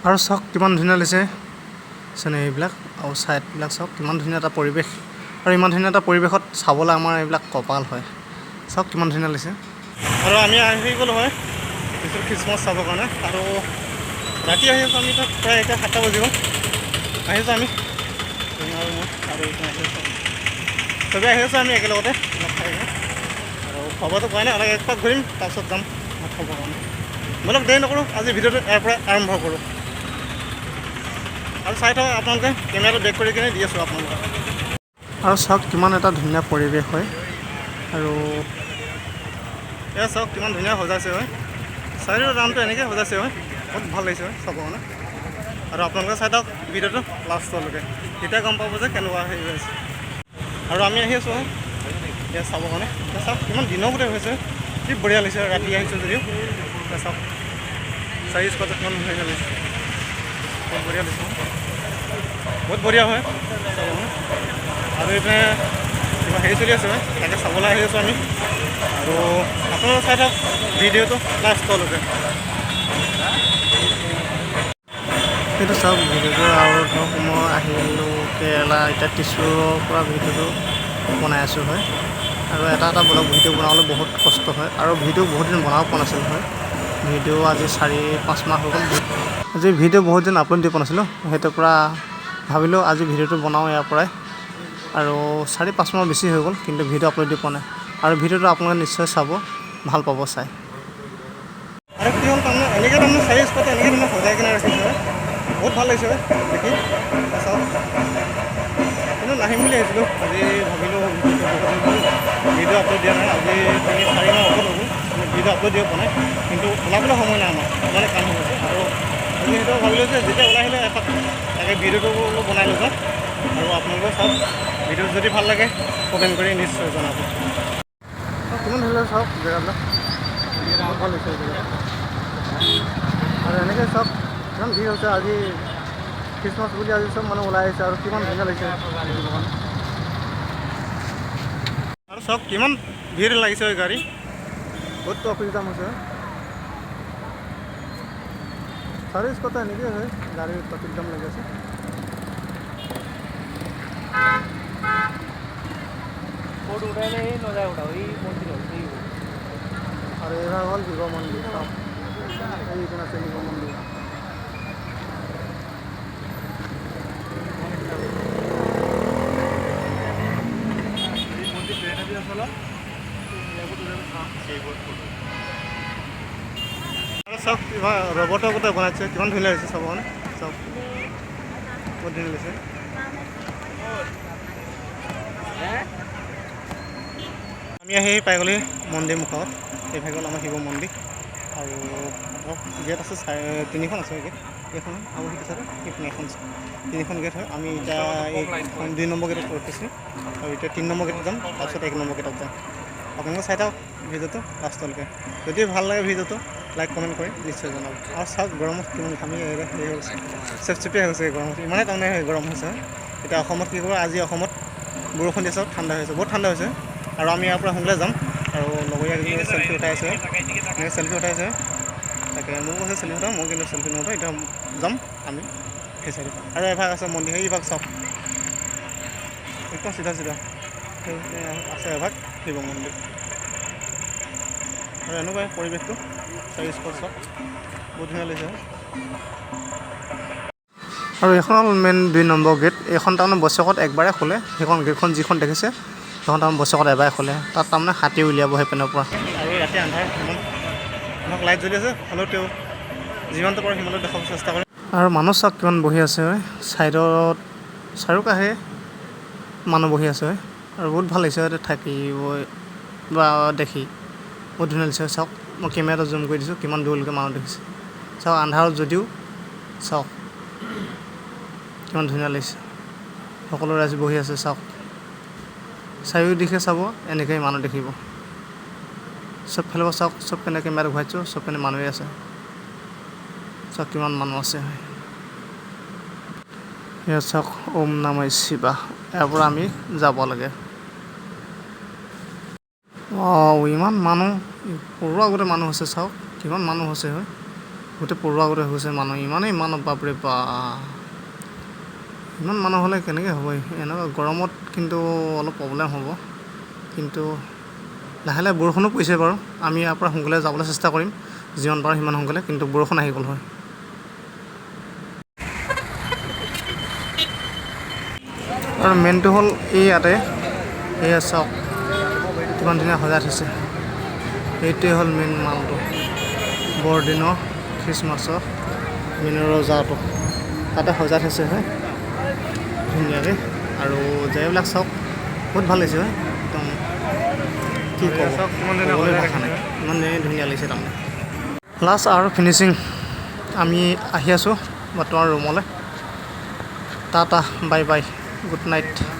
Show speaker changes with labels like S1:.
S1: আৰু চাওক কিমান ধুনীয়া লাগিছে চিনেৰীবিলাক আৰু ছাইডবিলাক চাওক কিমান ধুনীয়া এটা পৰিৱেশ। আৰু ইমান ধুনীয়া এটা পৰিৱেশত চাবলৈ আমাৰ এইবিলাক কপাল হয়। চাওক কিমান ধুনীয়া লাগিছে। আৰু আমি আহি গ'লোঁ হয় পিছত খ্ৰীষ্টমাছ চাবৰ কাৰণে। আৰু ৰাতি আহি আছোঁ আমি তাত, প্ৰায় এতিয়া 7টা বাজি গ'ল। আহিছোঁ আমি, তুমি আৰু মই আৰু এইপিনে আহি আছোঁ, চবেই আহি আছোঁ আমি একেলগতে অলপ খাই কিনে। আৰু খোৱা বোৱাটো কৰাই নাই, অলপ এক পাক ঘূৰিম, তাৰপিছত যাম ভাত খাবৰ কাৰণে। ব'লক, দেৰি নকৰোঁ, আজি ভিডিঅ'টো ইয়াৰ পৰা আৰম্ভ কৰোঁ। আৰু চাই থাকক আপোনালোকে, কেমেৰাটো বেক কৰি কিনে দি আছোঁ আপোনালোকক। আৰু চাওক কিমান এটা ধুনীয়া পৰিৱেশ হয়। আৰু এয়া চাওক কিমান ধুনীয়া সজাইছে হয়, চাৰিও ৰামটো এনেকৈ সজাইছে হয়, বহুত ভাল লাগিছে হয় চাব কাৰণে। আৰু আপোনালোকে চাই থাকক ভিডিঅ'টো লাষ্টলৈকে, তেতিয়া গম পাব যে কেনেকুৱা হেৰি হৈ আছে। আৰু আমি আহি আছোঁ হয় এতিয়া চাবৰ কাৰণে। এতিয়া চাওক কিমান দিনৰ গোটেই হৈছে, কি বঢ়িয়া লাগিছে ৰাতি আহিছোঁ যদিও। এতিয়া চাওক চাৰি স্পটত কিমান ধুনীয়া লাগিছে, বহুত বঢ়িয়া লাগিছে, বহুত বঢ়িয়া হয় চাব কাৰণে। আৰু এইপিনে কিবা হেৰি চলি আছে হয়, তাকে চাবলৈ আহি আছোঁ আমি। আৰু আপোনালোকে চাই থাকক ভিডিঅ'টো লাষ্টলৈকে। সেইটো চাওক ভিডিঅ'টো। আৰু ধৰক মই আহিলোঁ কেৰেলা, এতিয়া ত্ৰিচুৰৰ পৰা ভিডিঅ'টো বনাই আছোঁ হয়। আৰু এটা এটা ব্লগ ভিডিঅ' বনাবলৈ বহুত কষ্ট হয়। আৰু ভিডিঅ' বহুত দিন বনাব পৰা নাছিলোঁ হয়। ভিডিঅ' আজি 4-5 মাহ হৈ গ'ল, আজি ভিডিঅ' বহুত দিন আপলোড দিব পৰা নাছিলোঁ। সেইটোৰ পৰা ভাবিলোঁ আজি ভিডিঅ'টো বনাওঁ ইয়াৰ পৰাই। আৰু 4-5 মাহ বেছি হৈ গ'ল, কিন্তু ভিডিঅ' আপলোড দিব পৰা নাই। আৰু ভিডিঅ'টো আপোনালোকে নিশ্চয় চাব, ভাল পাব চাই। আৰু কি হ'ল, তাৰমানে এনেকৈ তাৰমানে চাৰি স্পট এনেকৈ তাৰমানে সজাই কিনে ৰাখিছে হয়, বহুত ভাল লাগিছে হয় দেখি। চাওক, কিন্তু নাহিম বুলি আহিছিলোঁ, আজি ভাবিলোঁ ভিডিঅ' আপলোড দিয়া নাই, আজি 3-4 মাহ ওপৰত হৈ গ'ল ভিডিঅ' আপলোড দিব পৰা নাই। কিন্তু ওলাবলৈ সময় নাই আমাৰ, ইমানে কাম হৈ গৈছে। আৰু আজি সেইটো ভাবিলোঁ যে যেতিয়া ওলাই আহিলে এপাক তাকে ভিডিঅ'টো অলপ বনাই লৈ যাওঁ। আৰু আপোনালোকেও চাওক ভিডিঅ'টো, যদি ভাল লাগে কমেণ্ট কৰি নিশ্চয় জনাব। কিমান ধুনীয়া, চাওক জেগাবিলাক, বহুত ভাল লাগিছে জেগা। আৰু এনেকৈ চাওক কিমান ভিৰ হৈছে আজি খ্ৰীষ্টমাছ বুলি, আজি চব মানুহ ওলাই আহিছে। আৰু কিমান ধুনীয়া লাগিছে দেখিবৰ কাৰণে। আৰু চাওক কিমান ভিৰ লাগিছে গাড়ী, বহুত ট্ৰাফিক জাম হৈছে। চাৰি কথা এনেকৈ হয়, গাড়ীৰ ট্ৰাফিক জাম লাগি আছে। আৰু এইভাগ হ'ল শিৱ মন্দিৰ, চাওক এইখন আছে শিৱ মন্দিৰ। আৰু চাওক কিবা ৰবটৰ গোটেই বনাইছে, কিমান ধুনীয়া লাগিছে চাব কাৰণে। চাওক বহুত ধুনীয়া লাগিছে। আমি আহি পাই গ'লি মন্দিৰ মুখত। এইভাগ হ'ল আমাৰ শিৱ মন্দিৰ। আৰু গেট আছে তিনিখন আছে গেট, এইখন আৰু সেইটো চাইডে সেইপিনে এখন আছে, তিনিখন গেট হয়। আমি এতিয়া এইখন 2 নম্বৰ গেটত ৰখিছোঁ আৰু এতিয়া 3 নম্বৰ গেটত যাম, তাৰপিছত 1 নম্বৰ গেটত যাম। আপোনালোকে চাই থাকক ভিডিঅ'টো লাষ্টলৈকে, যদি ভাল লাগে ভিডিঅ'টো লাইক কমেণ্ট কৰি নিশ্চয় জনাব। আৰু চাওক গৰমত কিমান ঘামি হেৰি হৈ গৈছে, চেপচেপীয়া হৈ গৈছে গৰমত, ইমানেই তাৰমানে গৰম হৈছে। এতিয়া অসমত কি কৰিব, আজি অসমত বৰষুণ দিছে, ঠাণ্ডা হৈছে, বহুত ঠাণ্ডা হৈছে। আৰু আমি ইয়াৰ পৰা সোনকালে যাম। আৰু লগৰীয়া কেইজনীয়ে চেল্ফি উঠাই আছে, এনেকৈ চেল্ফি উঠাইছে, তাকে মোক কৈছে চেল্ফি উঠাওঁ, মই কিন্তু চেল্ফি নুঠাওঁ। এতিয়া যাম আমি সেই চাইডে। আৰু এভাগ আছে মন্দিৰ, সেইভাগ চাওক একদম চিধা চিধা আছে এভাগ শিৱ মন্দিৰ। আৰু এনেকুৱাই পৰিৱেশটো, চাৰি স্পট চাওক বহুত ধুনীয়া লাগিছে। আৰু এইখন হ'ল মেইন 2 নম্বৰ গেট। এইখন তাৰমানে বছৰেকত একবাৰে খোলে। সেইখন গেটখন যিখন দেখিছে সেইখন তাৰমানে বছৰেকত এবাৰে খোলে। তাত তাৰমানে হাতী উলিয়াব সেইপিনৰ পৰা। আৰু ৰাতি আন্ধাৰ, ইমান আমাক লাইট জ্বলি আছে, হ'লেও তেওঁ যিমানটো পাৰে সিমানটো দেখাব চেষ্টা কৰে। আৰু মানুহ চাওক কিমান বহি আছে হয়, ছাইডত চাৰিওকাষে মানুহ বহি আছে হয়। আৰু বহুত ভাল লাগিছে থাকিব বা দেখি বহুত ধুনীয়া লাগিছে। চাওক মই কেমেৰাটো জুম কৰি দিছোঁ, কিমান দূৰলৈকে মানুহ দেখিছে। চাওক আন্ধাৰত যদিও চাওক কিমান ধুনীয়া লাগিছে। সকলো ৰাইজ বহি আছে চাওক, চাৰিওদিশে চাব এনেকৈ মানুহ দেখিব। চব ফালৰ পৰা চাওক, চব পিনে কেমেৰাটো ঘূৰাইছোঁ, চব পিনে মানুহেই আছে। চাওক কিমান মানুহ আছে। ইয়াত চাওক ওম নমঃ শিৱা, ইয়াৰ পৰা আমি যাব লাগে। অঁ, ইমান মানুহ, সৰু আগতে মানুহ আছে, চাওক কিমান মানুহ আছে হয়। গোটেই পৰুৱা গোটেই হৈ গৈছে মানুহ, ইমানেই মানুহ, বাপৰে বাপ। ইমান মানুহ হ'লে কেনেকৈ হ'ব এনেকুৱা গৰমত? কিন্তু অলপ প্ৰব্লেম হ'ব। কিন্তু লাহে লাহে বৰষুণো পৰিছে বাৰু। আমি ইয়াৰ পৰা সোনকালে যাবলৈ চেষ্টা কৰিম, যিমান পাৰোঁ সিমান সোনকালে। কিন্তু বৰষুণ আহি গ'ল হয়। আৰু মেইনটো হ'ল এই ইয়াতে, এয়া চাওক, কিমান ধুনীয়া সজাই থৈছে। এইটোৱে হ'ল মেইন মালটো, বৰদিনৰ খ্ৰীষ্টমাছৰ মেইন ৰজাটো তাতে সজাই থৈছে হয় ধুনীয়াকৈ। আৰু জেগাবিলাক চাওক, বহুত ভাল লাগিছে হয় একদম। কি ক'ব,
S2: চাওক কিমান ধুনীয়া
S1: ক'বলৈ
S2: সজাই
S1: ভাষা নাই।
S2: ৰাখিছে।
S1: ইমানেই ধুনীয়া লাগিছে তাৰমানে। লাষ্ট আৰু ফিনিচিং, আমি আহি আছোঁ বৰ্তমান ৰুমলৈ। Tata, bye bye, good night.